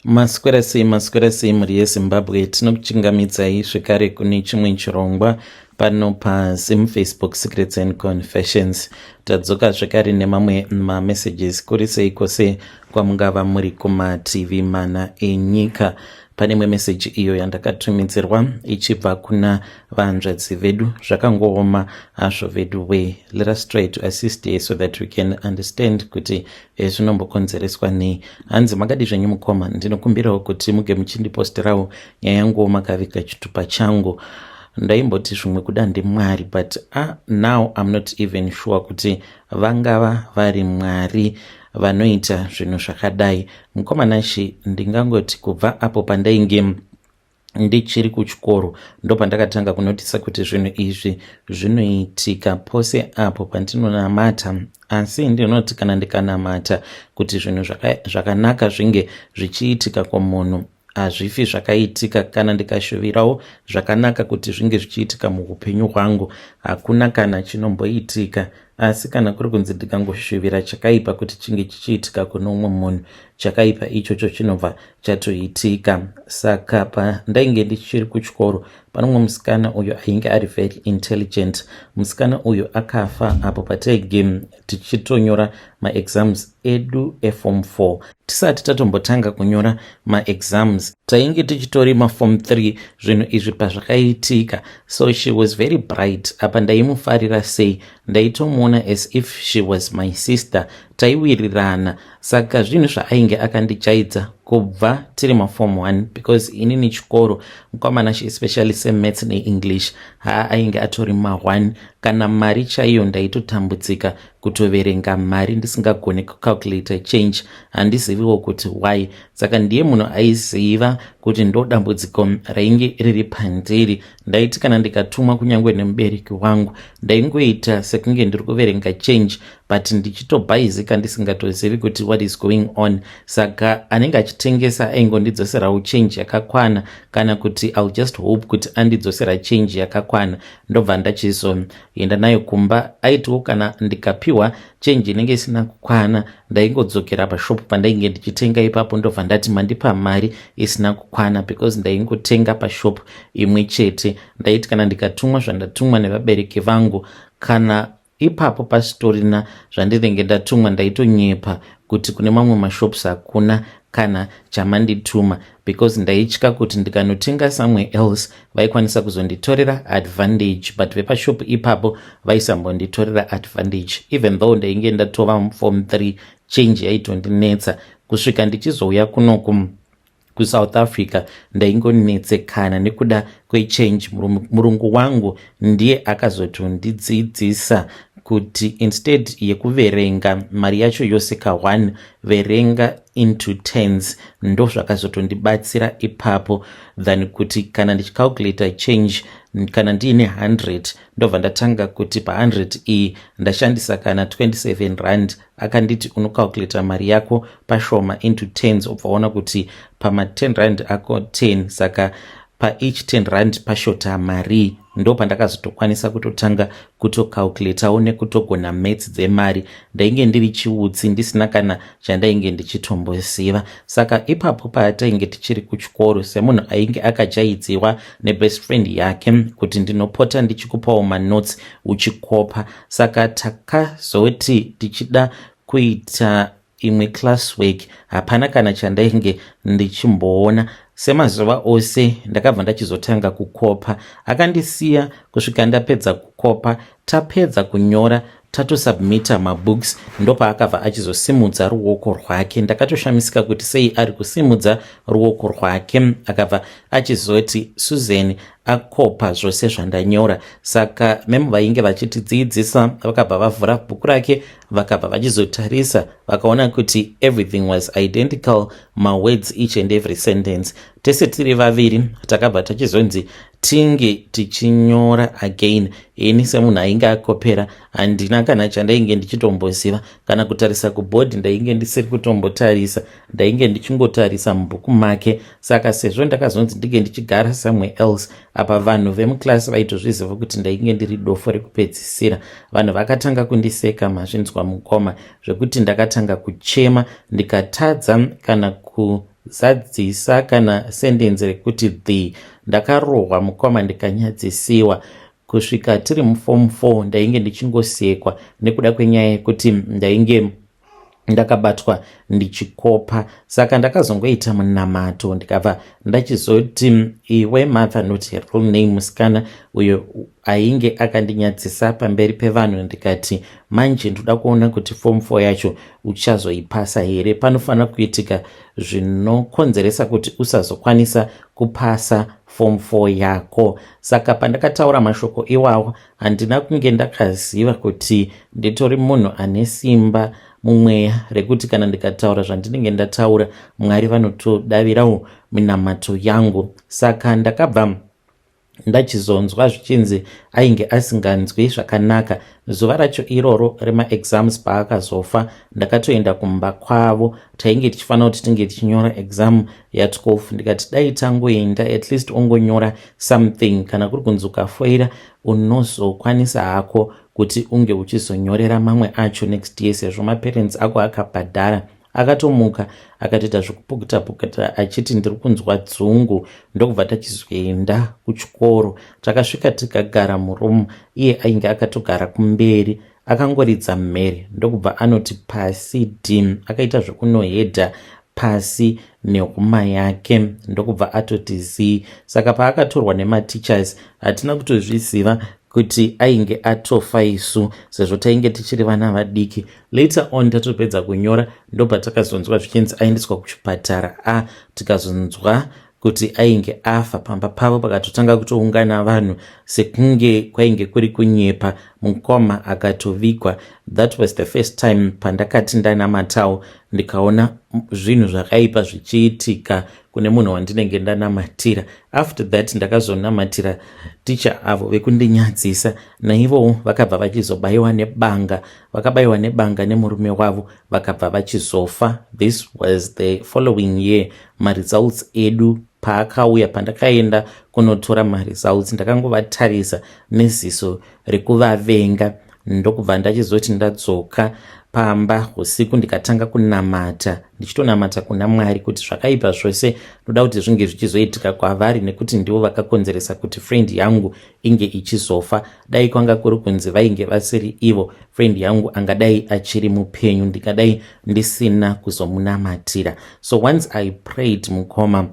Maswera sei, maswera sei mhuri yeZimbabwe. Tinokuchingamidzai zvekare kune chimwe chirongwa pano paZim Facebook Secrets and Confessions. Tadzoka zvekare nemamwe mamessages. Kuri sei kwose kwamungava muri kumativi mana enyika? Pane imwe meseji iyo yandakatumidzirwa ichibva kuna vanzvadzi vedu. Zvakangooma hazvo vedu we. Let us try to assist her so that we can understand kuti zvinombokonzereswa nei. Hanzi, "Makadi zvenyu mukoma? Ndinokumbirawo kuti muge muchindiposterawo nyaya yanguwo makaviga chitupa changu. Ndaimboti zvimwe kuda ndimwari, but now I'm not even sure kuti vangava vari Mwari vanoita zvinhu zvakadai. Mukoma Nashi, ndingangoti kubva apo pandainge ndichiri kuchikoro ndopandakatanga kunotisa kuti zvinhu izvi zvinoitika pose apo pandinonamata. Asi ndinoti kana ndikanamata kuti zvinhu zvakanaka zvinge zvichiitika kumunhu, hazvifi zvakaitika. Kana ndikashuvirawo zvakanaka kuti zvinge zvichiitika muupenyu hwangu, hakuna kana chinomboitika. Asi kana kuri kunzi ndikangoshuvira chakaipa kuti chinge chichiitika kune umwe munhu, chakaipa ichocho chinobva chatoitika. Saka pandainge ndichiri kuchikoro, pane umwe musikana uyo ainge ari very intelligent. Musikana uyu akafa apo pataige tichitonyora maexams edu eform 4. Tisati tatombotanga kunyora maexams, tainge tichitori maform 3 zvinhu izvi pazvakaitika. So she was very bright. Apa ndaimufarira sei, ndaitomuona as if she was my sister. Taiwirirana. Saka zvinhu zvaainge akandijaidza kubva tiri maform 1, because inini chikoro, mukoma Nashi, especially semaths neEnglish, haa, ainge atori ma1. Kana mari chaiyo ndaitotambudzika kutoverenga mari, ndisingagoni kucalculata change. Handiziviwo kuti why. Saka ndiye munhu aiziva kuti ndo dambudziko rainge riri pandiri. Ndaiti kana ndikatumwa kunyange nemubereki wangu, ndaingoita sekunge ndiri kuverenga change, but ndichitobhaizika, ndisingatozivi kuti what is going on. Saka anenge achitengesa aingondidzoserawo change yakakwana, kana kuti I'll just hope kuti andidzosera change yakakwana, ndobva ndachizoenda nayo kumba. Aitiwo kana ndikapiwa change inenge isina kukwana, ndaingodzokera pashopu pandainge ndichitenga ipapo, ndobva ndati mandipa mari isina kukwana, because ndaingotenga pashopu imwe chete. Ndaiti kana ndikatumwa zvandatumwa nevabereki vangu, kana ipapo pasitorina zvandinenge ndatumwa, ndaitonyepa kuti kune mamwe mashops hakuna kana chamandituma, because ndaitya kuti ndikanotenga somewhere else vaikwanisa kuzonditorera advantage. But vepashopu ipapo vaisambonditorera advantage, even though ndainge ndatova muform 3. Change yaitondinetsa kusvika ndichizouya kunoku kuSouth Africa. Ndaingonetsekana nekuda kwechange. Murungu wangu ndiye akazotondidzidzisa kuti instead yekuverenga mari yacho yose ka1, verenga into tens. Ndo zvakazotondibatsira ipapo, than kuti kana ndichicalculata change, kana ndiine 100, ndobva ndatanga kuti pa100 iyi ndashandisa kana 27 rand. Akanditi unocalculata mari yako pashoma into tens, ubva waona kuti pama10 rand ako 10, saka paeach 10 rand pashota mari. Ndo pandakazotokwanisa kutotanga kutocalculatawo nekutogona maths dzemari. Ndainge ndiri chiutsi, ndisina kana chandainge ndichitomboziva. Saka ipapo paatainge tichiri kuchikoro, semunhu ainge akajaidziwa nebest friend yake kuti ndinopota ndichikupawo manotes uchikopa, saka takazoti tichida kuita imwe class work, hapana kana chandainge ndichimboona. Semazuva ose ndakabva ndachizotanga kukopa. Akandisiya kusvika ndapedza kukopa. Tapedza kunyora, tatosubmita mabooks, ndopaakabva achizosimudza ruoko rwake. Ndakatoshamisika kuti sei ari kusimudza ruoko rwake. Akabva achizoti, "Susan akopa zvose zvandanyora." Saka memo vainge vachitidzidzisa vakabva vavhura bhuku rake, vakabva vachizotarisa, vakaona kuti everything was identical, mawords, each and every sentence. Tese tiri vaviri takabva tachizonzi tinge tichinyora again. Ini semunhu ainge akopera, handina kana chandainge ndichitomboziva. Kana kutarisa kubhodhi ndainge ndisiri kutombotarisa, ndainge ndichingotarisa mubhuku make. Saka sezvo ndakazonzi ndinge ndichigara somewhere else, apa vanhu vemuklasi vaitozviziva kuti ndainge ndiri dofo rekupedzisira, vanhu vakatanga kundiseka. Mazvinzwa mukoma, zvekuti ndakatanga kuchema, ndikatadza kana ku Zadzisa kana sendenzi rekuti the. Ndakarohwa mukoma ndikanyadzisiwa. Kusvika tiri muform 4 ndainge ndichingosekwa nekuda kwenyaya yekuti ndainge ndakabatwa ndichikopa. Saka ndakazongoita munamato ndikabva ndachizoti, "Iwe Martha," not her real name, musikana uyo ainge akandinyadzisa pamberi pevanhu, ndikati, "Manje ndoda kuona kuti form 4 yacho uchazoipasa here. Panofanira kuitika zvinokonzeresa kuti usazokwanisa kupasa form 4 yako." Saka pandakataura mashoko iwawo, handina kunge ndakaziva kuti nditori munhu ane simba mumweya rekuti kana ndikataura zvandinenge ndataura, Mwari vanotodavirawo minamato yangu. Saka ndakabva ndachizonzwa zvichinzi ainge asinganzwi zvakanaka. Zuva racho iroro remaexams paakazofa, ndakatoenda kumba kwavo. Tainge tichifanira kuti tinge tichinyora exam ya12. Ndikati dai tangoenda, at least ongonyora something. Kana kuri kunzi ukafoira, unozokwanisa hako kuti unge uchizonyorera mamwe acho next year, sezvo maparents ako akabhadhara. Akatomuka akatoita zvekupukuta pukuta achiti, "Ndiri kunzwa dzungu." Ndokubva tachizoenda kuchikoro. Takasvika tikagara murumu, iye ainge akatogara kumberi. Akangoridza mhere, ndokubva anoti pasi dim. Akaita zvekunohedha pasi nehuma yake, ndokubva atoti zii. Saka paakatorwa nemateachers, hatina kutozviziva kuti ainge atofa isu, sezvo tainge tichiri vana vadiki. Later on, tatopedza kunyora, ndobva takazonzwa zvichinzi aendeswa kuchipatara. A tikazonzwa kuti ainge afa. Pamba pavo pakatotanga kutoungana vanhu sekunge kwainge kuri kunyepa. Mukoma akatovigwa. That was the first time pandakati ndanamatawo ndikaona zvinhu zvakaipa zvichiitika kune munhu wandinenge ndanamatira. After that, ndakazonamatira ticha avo vekundinyadzisa. Naivowo vakabva vachizobayiwa nebanga. Vakabayiwa nebanga nemurume wavo, vakabva vachizofa. This was the following year, maresults edu paakauya. Pandakaenda kunotora maresults, ndakangovatarisa neziso rekuvavenga, ndokubva ndachizoti ndadzoka pamba usiku, ndikatanga kunamata, ndichitonamata kuna Mwari kuti zvakaipa zvose ndoda kuti zvinge zvichizoitika kwavari, nekuti ndivo vakakonzeresa kuti friend yangu inge ichizofa. Dai kwanga kuri kunzi vainge vasiri ivo, friend yangu angadai achiri mupenyu, ndingadai ndisina kuzomunamatira. So once I prayed, mukoma,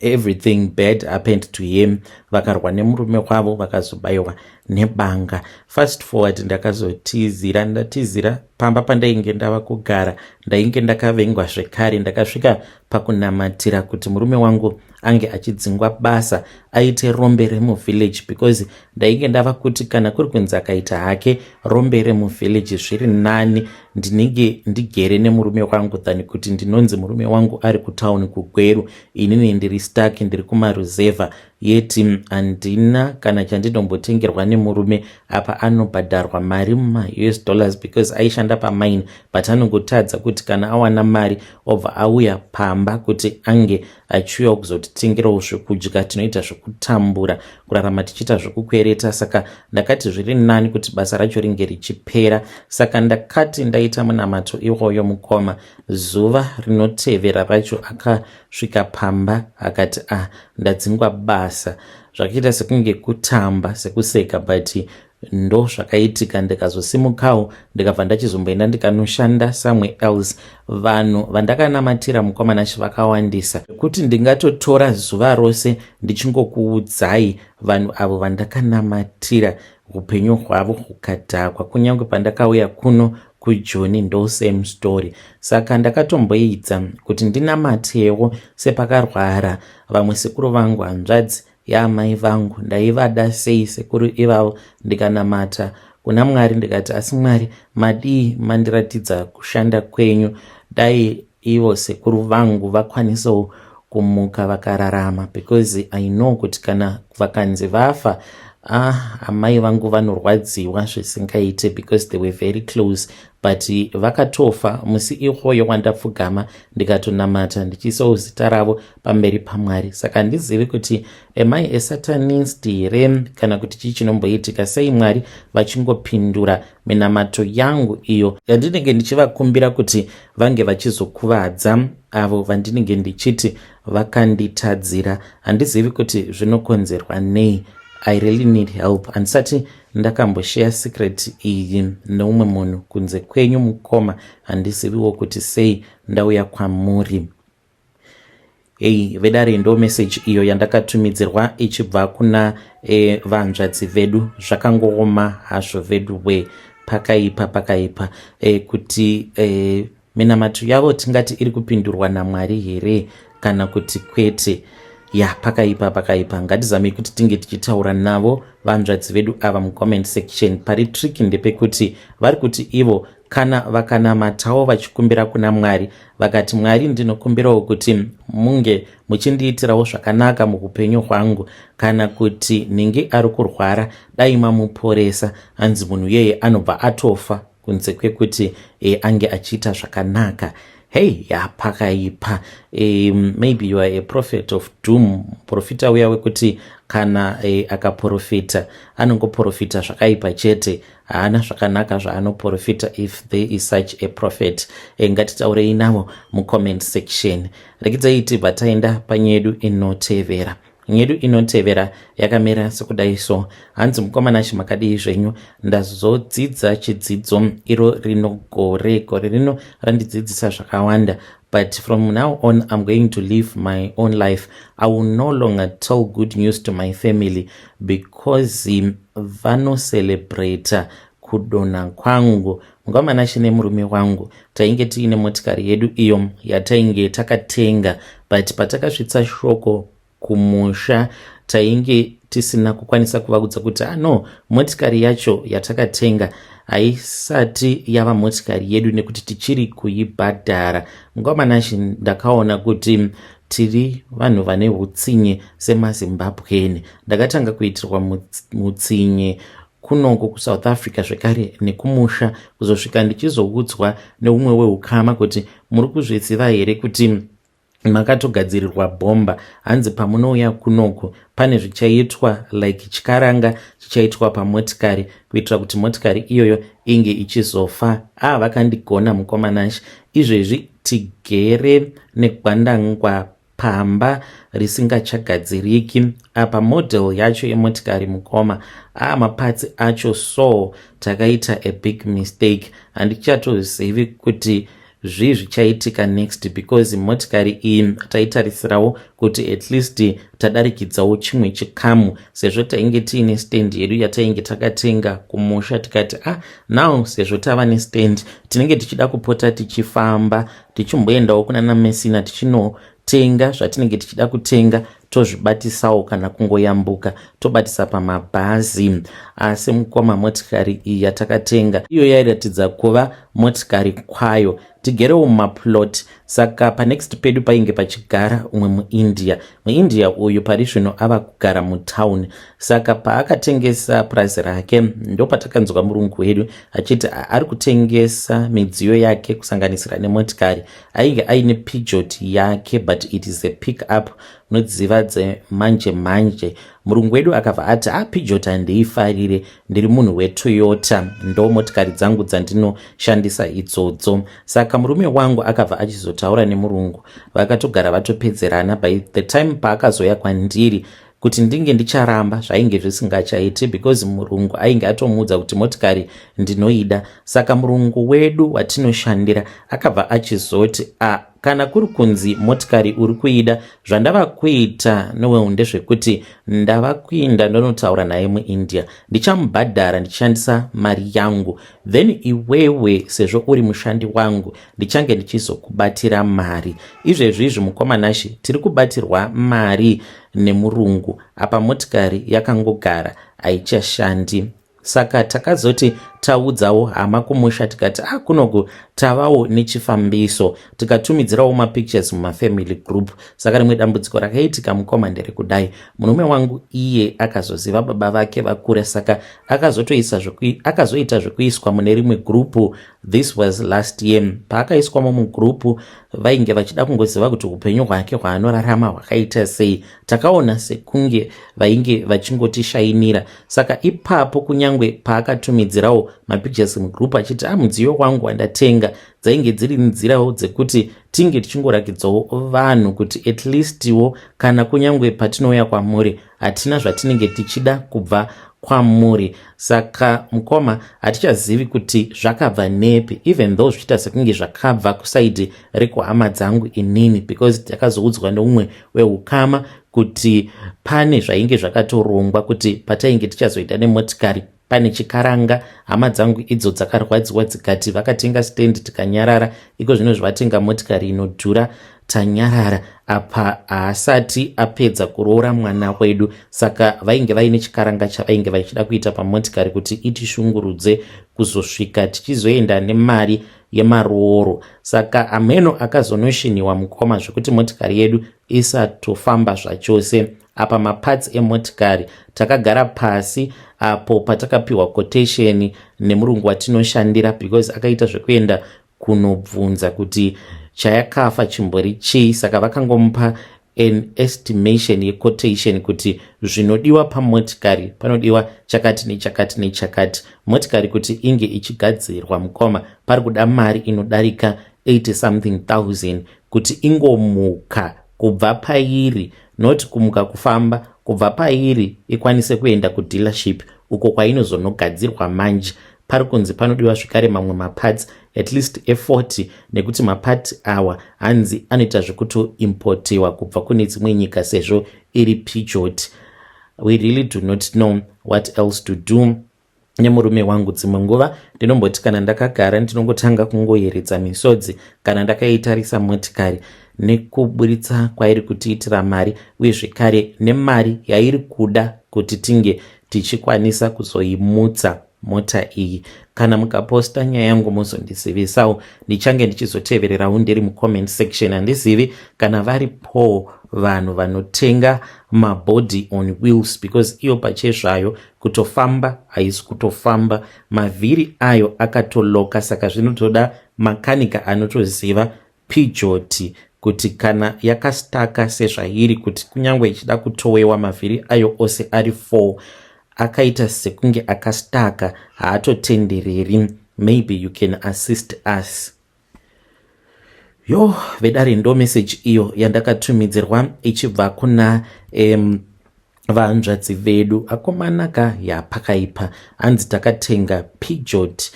everything bad happened to him. Vakarwa nemurume wavo, vakazobayiwa nebanga. Fast forward, ndakazotizira. Ndatizira pamba pandainge ndava kugara, ndainge ndakavengwa zvekare. Ndakasvika pakunamatira kuti murume wangu ange achidzingwa basa, aite rombe remuvillage, because ndainge ndava kuti kana kuri kunzi akaita hake rombe remuvillage, zviri nani ndinenge ndigere nemurume wangu than kuti ndinonzi murume wangu ari kutauni kuGweru, inini ndiri stuck, ndiri kumaruzevha, yet handina kana chandinombotengerwa nemurume. Apa anobhadharwa mari mumaUS dollars because aishanda pamine, but anongotadza kuti kana awana mari obva auya pamba kuti ange achiuyawo kuzotitengerawo zvekudya. Tinoita zvekutambura kurarama tichiita zvekukwereta. Saka ndakati zviri nani kuti basa racho ringe richipera. Saka ndakati ndaita munamato iwoyo, mukoma, zuva rinotevera racho akasvika pamba akati, "Ah, ndadzingwa basa." Zvakaita sekunge kutamba, sekuseka, but ndo zvakaitika. Ndikazosimukawo, ndikabva ndachizomboenda ndikanoshanda somewhere else. Vanhu vandakanamatira, mukoma Nashe, vakawandisa kuti ndingatotora zuva rose ndichingokuudzai vanhu avo vandakanamatira upenyu hwavo hukadhakwa. Kunyange pandakauya kuno kuJoni, ndo same story. Saka ndakatomboidza kuti ndinamatewo sepakarwara vamwe sekuru vangu, hanzvadzi yaamai vangu. Ndaivada sei sekuru ivavo! Ndikanamata kuna Mwari ndikati, "Asi Mwari, madii mandiratidza kushanda kwenyu? Dai ivo sekuru vangu vakwanisawo kumuka vakararama, because I know kuti kana vakanzi vafa, Ah, amai vangu vanorwadziwa zvisingaite because they were very close, but vakatofa musi iwoyo wandapfugama ndikatonamata ndichiisawo zita ravo pamberi paMwari. Saka handizivi kuti am I a satanist here kana kuti chii chinomboitika. Sei Mwari vachingopindura minamato yangu iyo yandinenge ndichivakumbira kuti vange vachizokuvadza avo vandinenge ndichiti vakanditadzira? Handizivi kuti zvinokonzerwa nei. I really need help. Handisati ndakamboshare secret iyi neumwe munhu kunze kwenyu, mukoma. Handiziviwo kuti sei ndauya kwamuri. Ei vedare, ndo message iyo yandakatumidzirwa ichibva kuna vanzvadzi vedu. Zvakangooma hazvo vedu we, pakaipa, pakaipa. Kuti minamato yavo tingati iri kupindurwa naMwari here kana kuti kwete? Ya, pakaipa, pakaipa. Ngatizamei kuti tinge tichitaura navo vanzvadzi vedu ava mucomment section. Pari tricky ndepekuti vari kuti ivo kana vakanamatawo vachikumbira kuna Mwari, vakati, "Mwari, ndinokumbirawo kuti munge muchindiitirawo zvakanaka muupenyu hwangu, kana kuti nhingi ari kurwara, dai mamuporesa," hanzi munhu iyeye anobva atofa kunze kwekuti ange achiita zvakanaka. Hei, ya, pakaipa. Maybe you are a prophet of doom, profita uya wekuti kana akaprofita anongoprofita zvakaipa chete, haana zvakanaka zvaanoprofita. If there is such a prophet, ngatitaurei navo mucomment section. Rekidzai tibva taenda panyedu inotevera. Nyedu inotevera yakamira sekudai so. Hanzi, "Mukoma Nashe, makadii zvenyu? Ndazodzidza chidzidzo iro rino gore. Gore rino randidzidzisa zvakawanda, but from now on I'm going to live my own life. I will no longer tell good news to my family because vanocelebrata kudonha kwangu. Mukoma Nashe, nemurume wangu tainge tiine motikari yedu iyo yatainge takatenga, but patakasvitsa shoko kumusha tainge tisina kukwanisa kuvaudza kuti ano ah, motikari yacho yatakatenga haisati yava motikari yedu nekuti tichiri kuibhadhara. Mukoma Nashe, ndakaona kuti tiri vanhu vane utsinye semaZimbabweni. Ndakatanga kuitirwa mutsinye kunoko kuSouth Africa zvekare nekumusha, kuzosvika ndichizoudzwa neumwe weukama kuti muri kuzviziva here kuti makatogadzirirwa bhomba? Hanzi pamunouya kunoku pane zvichaitwa, like chikaranga chichaitwa pamotikari kuitira kuti motikari iyoyo inge ichizofa. Ah, vakandigona, mukoma Nashe. Izvezvi tigere negwandangwa pamba risingachagadziriki. Apa model yacho yemotikari, mukoma, a maparts acho so takaita a big mistake. Handichatozivi kuti zvii zvichaitika next because motikari iyi taitarisirawo kuti at least tadarikidzawo chimwe chikamu, sezvo tainge tiine stand yedu yatainge takatenga kumusha. Tikati, ah, now sezvo tava nestand, tinenge tichida kupota tichifamba tichimboendawo kuna naMessina tichinotenga zvatinenge tichida kutenga, tozvibatisawo, kana kungoyambuka tobatisa pamabhazi. Asi mukoma, motikari iyi yatakatenga iyo yairatidza kuva motikari kwayo. Tigerewo mumaplot, saka panext pedu painge pachigara umwe muIndia. MuIndia uyu pari zvino ava kugara mutauni. Saka paakatengesa purazi rake, ndopatakanzwa murungu wedu achiti ari kutengesa midziyo yake kusanganisira nemotikari. Ainge aine Peugeot yake, but it is a pick up, unodziva dzemanje manje. Murungu wedu akabva ati, a ah, Peugeot handiifarire, ndiri munhu weToyota, ndo motikari dzangu dzandinoshandisa idzodzo. Saka murume wangu akabva achizotaura nemurungu, vakatogara vatopedzerana. By the time paakazoya kwandiri kuti ndinge ndicharamba, zvainge zvisingachaiti because murungu ainge atomuudza kuti motikari ndinoida. Saka murungu wedu watinoshandira akabva achizoti, a, kana kuri kunzi motikari uri kuida, zvandava kuita nowewo ndezvekuti ndava kuinda ndonotaura naye muIndia, ndichamubhadhara ndichishandisa mari yangu, then iwewe sezvo uri mushandi wangu ndichange ndichizokubatira mari. Izvezvi izvi, mukoma Nashe, tiri kubatirwa mari nemurungu, apa motikari yakangogara, haichashandi. Saka takazoti taudzawo hama kumusha tikati ah, kunoku tavawo nechifambiso, tikatumidzirawo mapictures mumafamily group. Saka rimwe dambudziko rakaitika, mukoma, nderekudai: murume wangu iye akazoziva baba vake vakura, saka akazoita zvekuiswa mune rimwe gurupu. This was last year. Paakaiswamo mugurupu, vainge vachida kungoziva kuti upenyu hwake hwaanorarama hwakaita sei. Takaona sekunge vainge vachingotishainira. Saka ipapo, kunyange paakatumidzirawo mapictures mugurupu achiti a ah, mudziyo wangu wandatenga, dzainge dziri nzirawo dzekuti tinge tichingorakidzawo vanhu kuti at leastwo kana kunyange patinouya kwamuri, hatina zvatinenge tichida kubva kwamuri. Saka mukoma, hatichazivi kuti zvakabva nepi, even though zvichiita sekunge zvakabva kuside rekuhama dzangu inini, because takazoudzwa neumwe weukama kuti pane zvainge zvakatorongwa kuti patainge tichazoita nemotikari pane chikaranga. Hama dzangu idzo dzakarwadziwa, dzikati vakatenga stand tikanyarara, iko zvino zvatenga motikari inodhura tanyarara. Apa haasati apedza kuroora mwana wedu. Saka vainge vaine chikaranga chavainge vachida kuita pamotikari kuti itishungurudze kuzosvika tichizoenda nemari yemarooro. Saka ameno akazonoshiniwa, mukoma, zvekuti motikari yedu isatofamba zvachose. Apa maparts emotikari, takagara pasi apo patakapiwa quotation nemurungu watinoshandira, because akaita zvekuenda kunobvunza kuti chayakafa chimbori chii. Saka vakangomupa an estimation yequotation kuti zvinodiwa pamotikari, panodiwa chakati nechakati nechakati. Motikari kuti inge ichigadzirwa, mukoma, pari kuda mari inodarika 80 something thousand kuti ingomuka kubva pairi, not kumuka kufamba, kubva pairi ikwanise kuenda kudealership uko kwainozonogadzirwa. Manje pari kunzi panodiwa zvekare mamwe maparts at least e40, nekuti maparts awa hanzi anoita zvekutoimpotiwa kubva kune dzimwe nyika sezvo iri Peugeot. We really do not know what else to do nemurume wangu. Dzimwe nguva ndinomboti kana ndakagara, ndinongotanga kungoyeredza misodzi kana ndakaitarisa motikari, nekuburitsa kwairi kutiitira mari, uye zvekare nemari yairi kuda kuti tinge tichikwanisa kuzoimutsa mota iyi. Kana mukaposta nyaya yangu, muzondizivisawo, ndichange ndichizotevererawo ndiri mucomment section. Handizivi kana varipo vanhu vanotenga mabody on wheels, because iyo pachezvayo kutofamba haisi kutofamba, mavhiri ayo akatoloka. Saka zvinotoda makanika anotoziva Peugeot kuti kana yakastaka sezvairi, kuti kunyange ichida kutowewa, mavhiri ayo ose ari 4 akaita sekunge akastaka, haatotendereri. Maybe you can assist us. Yo, vedare, ndo message iyo yandakatumidzirwa ichibva kuna vanzvadzi vedu. Akomanaka, yapakaipa. Hanzi takatenga Peugeot.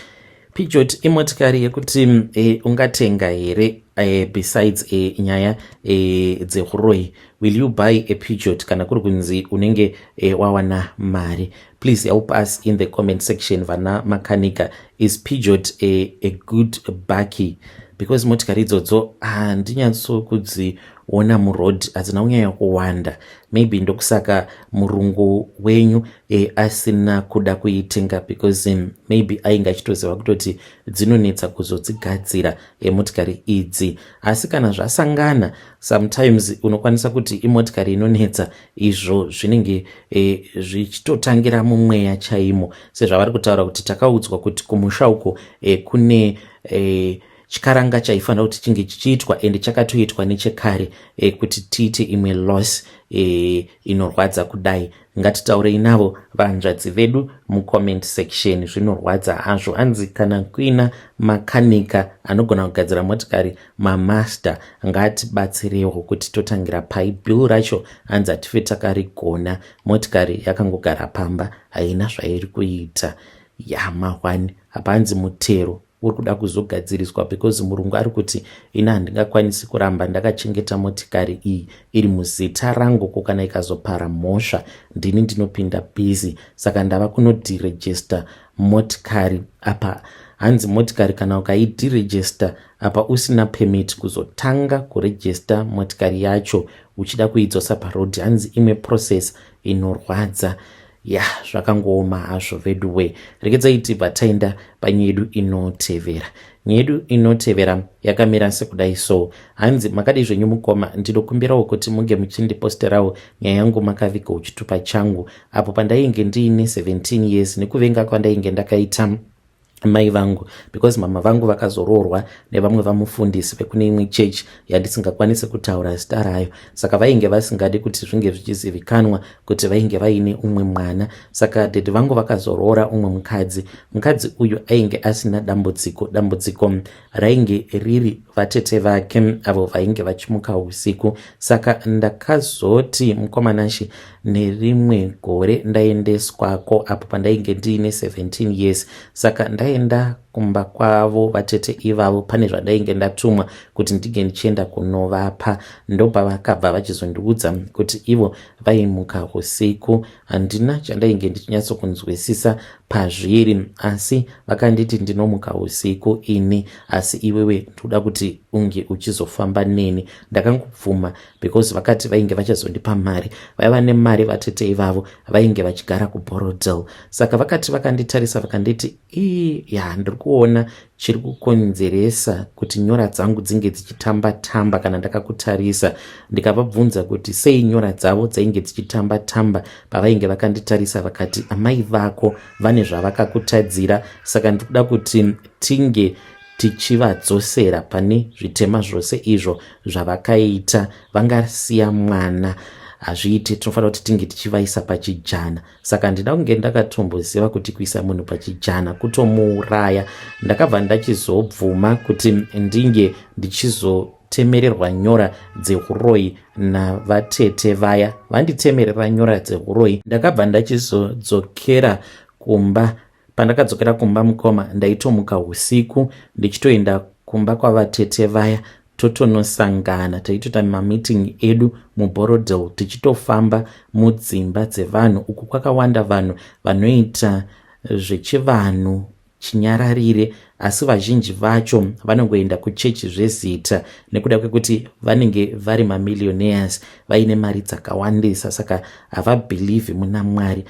Peugeot imotikari yekuti ungatenga here? Besides nyaya dzeuroyi, will you buy a Peugeot kana kuri kunzi unenge wawana mari? Please help us in the comment section. Vana makanika, is Peugeot a good bakkie? Because motikari idzodzo handinyatsokudziona muroad, hadzina kunyanya kuwanda. Maybe ndokusaka murungu wenyu asina kuda kuitenga, because maybe ainge achitoziva kutoti dzinonetsa kuzodzigadzira motikari idzi. Asi kana zvasangana, sometimes unokwanisa kuti imotikari inonetsa, izvo zvinenge zvichitotangira mumweya chaimo, sezvavari kutaura kuti takaudzwa kuti kumusha uko kune chikaranga chaifanira kuti chinge chichiitwa, ende chakatoitwa nechekare, kuti tiite imwe loss inorwadza kudai. Ngatitaurei navo vanzvadzi vedu mucomment section. Zvinorwadza hazvo. Hanzi kana kuina makanika anogona kugadzira motikari, mamaster, ngatibatsirewo kuti totangira pai. Bill racho hanzi hatife takarigona. Motikari yakangogara pamba, haina zvairi kuita. Yama1 apa hanzi mutero uri kuda kuzogadziriswa, because murungu ari kuti ini handingakwanisi kuramba ndakachengeta motikari iyi iri muzita rangu, ko kana ikazopara mhosva, ndini ndinopinda busy. Saka ndava kunoderegister motikari. Apa hanzi motikari kana ukaideregister apa usina permit, kuzotanga kuregister motikari yacho uchida kuidzosa parodhi, hanzi imwe process inorwadza. Ya, zvakangooma hazvo veduwe. Regedzai tibva taenda panyaya yedu inotevera. Nyaya yedu inotevera yakamira sekudai so. Hanzi, makadii zvenyu mukoma? Ndinokumbirawo kuti munge muchindiposterawo nyaya yangu makavigawo chitupa changu. Apo pandainge ndiine 17 years, nekuvenga kwandainge ndakaita mai vangu, because mama vangu vakazoroorwa nevamwe vamufundisi vekune imwe chechi yandisingakwanisi kutaura zita rayo, saka vainge vasingadi kuti zvinge zvichizivikanwa kuti vainge vaine umwe mwana. Saka dhedhi vangu vakazoroora umwe mukadzi. Mukadzi uyu ainge asina dambudziko. Dambudziko rainge riri vatete vake avo vainge vachimuka usiku. Saka ndakazoti, mukomanashi, nerimwe gore ndaendeswako apo pandainge ndiine 17 years. Saka ndaenda kumba kwavo vatete ivavo, pane zvandainge ndatumwa kuti ndinge ndichienda kunovapa. Ndopavakabva vachizondiudza kuti ivo vaimuka usiku. Handina chandainge ndichinyatsokunzwisisa pazviri, asi vakanditi, "Ndinomuka usiku ini, asi iwewe ndoda kuti unge uchizofamba neni." Ndakangobvuma because vakati vainge vachazondipa mari. Vaiva nemari vatete ivavo, vainge vachigara kuBorrowdale. Saka vakati vakanditarisa, vakanditi, "Ii, ya, ndiri kuona chiri kukonzeresa kuti nyora dzangu dzinge dzichitamba tamba kana ndakakutarisa." Ndikavabvunza kuti sei nyora dzavo dzainge dzichitamba tamba pavainge vakanditarisa. Vakati, "Amai vako vane zvavakakutadzira, saka ndikuda kuti tinge tichivadzosera pane zvitema zvose izvo zvavakaita. Vangasiya mwana? Hazviiti. Tinofanira kuti tinge tichivaisa pachijana." Saka handina kunge ndakatomboziva kuti kuisa munhu pachijana kutomuuraya. Ndakabva ndachizobvuma kuti ndinge ndichizotemererwa nyora dzeuroyi navatete vaya. Vanditemerera nyora dzeuroyi, ndakabva ndachizodzokera kumba. Pandakadzokera kumba, mukoma, ndaitomuka usiku ndichitoenda kumba kwavatete vaya, totonosangana. Taitoita mameeting edu muBorrowdale, tichitofamba mudzimba dzevanhu. Uku kwakawanda vanhu vanoita zvechivanhu chinyararire, asi vazhinji vacho vanongoenda kuchechi zvezita nekuda kwekuti vanenge vari mamillionaires, vaine mari dzakawandisa, saka havabhilivhi muna Mwari.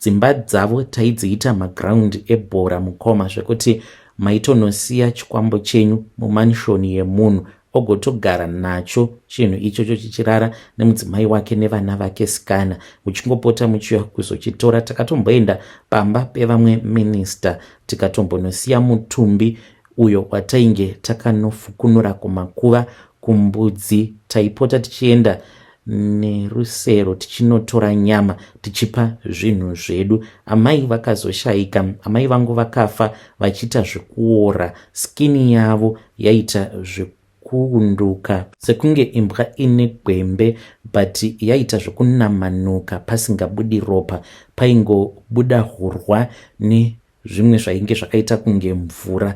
Dzimba dzavo taidziita maground ebhora, mukoma, zvekuti maitonosiya chikwambo chenyu mumansion yemunhu, ogotogara nacho chinhu ichocho chichirara nemudzimai wake nevana vake sikana, muchingopota muchiuya kuzochitora. Takatomboenda pamba pevamwe minista, tikatombonosiya mutumbi uyo watainge takanofukunura kumakuva kumbudzi. Taipota tichienda nerusero tichinotora nyama tichipa zvinhu zvedu. Amai vakazoshayika. Amai vangu vakafa vachiita zvekuora, skin yavo yaita zvekuunduka sekunge imbwa ine gwembe, but yaita zvekunamanuka pasingabudi ropa, paingobuda hurwa nezvimwe zvainge zvakaita kunge mvura.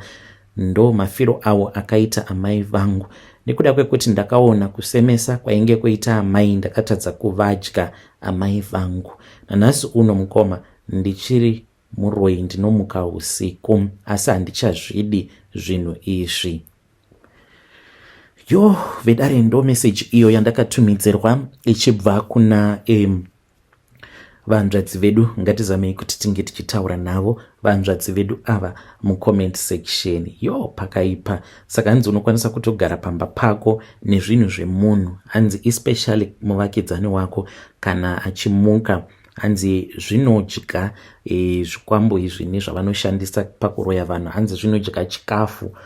Ndo mafiro avo akaita amai vangu. Nekuda kwekuti ndakaona kusemesa kwainge kwoita amai, ndakatadza kuvadya amai vangu. Nanhasi uno, mukoma, ndichiri muroyi. Ndinomuka usiku, asi handichazvidi zvinhu izvi. Yo, vedare, ndo meseji iyo yandakatumidzirwa ichibva kuna vanzvadzi vedu. Ngatizamei kuti tinge tichitaura navo vanzvadzi vedu ava mucomment section. Yo, pakaipa. Saka hanzi unokwanisa kutogara pamba pako nezvinhu zvemunhu, hanzi especially muvakidzani wako kana achimuka, hanzi zvinodya zvikwambo izvi nezvavanoshandisa pakuroya vanhu. Hanzi zvinodya chikafu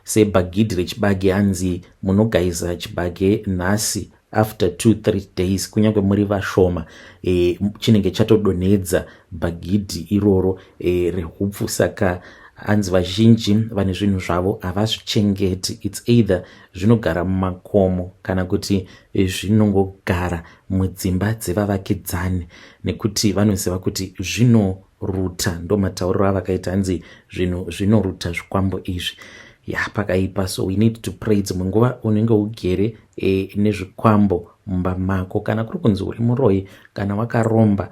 sebhagidhi rechibage. Hanzi munogaisa chibage nhasi, after 2-3 days, kunyange muri vashoma, chinenge chatodonhedza bhagidhi iroro rehupfu. Saka hanzi vazhinji vane zvinhu zvavo havazvichengeti. It's either zvinogara mumakomo kana kuti zvinongogara mudzimba dzevavakidzani, nekuti vanoziva kuti zvinoruta. Ndo matauriro avakaita, hanzi zvinhu zvinoruta zvikwambo izvi. Ya, pakaipa. So we need to pray. Dzimwe nguva unenge ugere nezvikwambo mumba mako, kana kuri kunzi uri muroyi, kana wakaromba,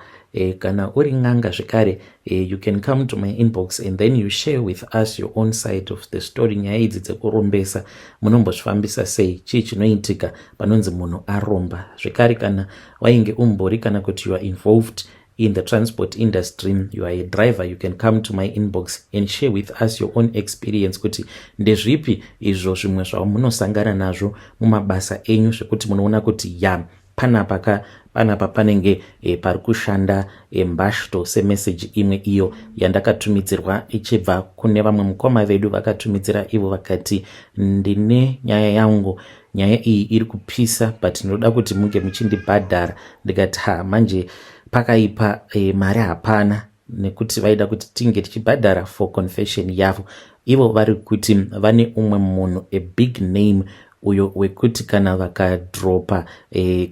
kana uri n'anga zvekare, you can come to my inbox and then you share with us your own side of the story. Nyaya idzi dzekurombesa munombozvifambisa sei? Chii chinoitika panonzi munhu aromba? Zvekare, kana wainge umbori kana kuti you are involved in the transport industry, you are a driver, you can come to my inbox and share with us your own experience kuti ndezvipi izvo zvimwe zvamunosangana nazvo mumabasa enyu zvekuti munoona kuti ya, panapa ka, panapa panenge pari kushanda mbashto. Semeseji imwe iyo yandakatumidzirwa ichibva kune vamwe mukoma vedu, vakatumidzira ivo vakati, "Ndine nyaya yangu, nyaya iyi iri kupisa, but ndinoda kuti munge muchindibhadhara." Ndikati, "Ha, manje pakaipa, mari hapana," nekuti vaida kuti tinge tichibhadhara for confession yavo. Ivo vari kuti vane umwe munhu, a big name, uyo wekuti kana vakadropa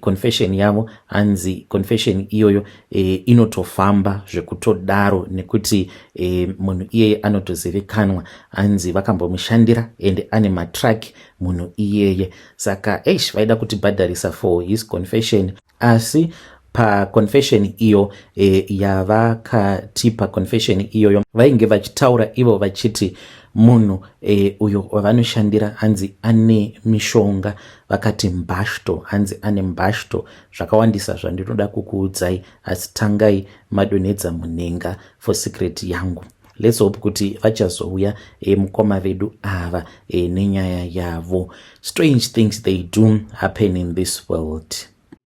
confession yavo, hanzi confession iyoyo inotofamba zvekutodaro, nekuti munhu iyeye anotozivikanwa, hanzi vakambomushandira and ane matruck munhu iyeye. Saka eish, vaida kutibhadharisa for his confession, asi paconfession iyo yavakatipa, confession iyoyo vainge vachitaura ivo vachiti munhu uyo wavanoshandira hanzi ane mishonga. Vakati mbashto, hanzi ane mbashto zvakawandisa zvandinoda kukuudzai, asi tangai madonhedza munhenga for secret yangu. Let's hope kuti vachazouya mukoma vedu ava nenyaya yavo. Strange things, they do happen in this world.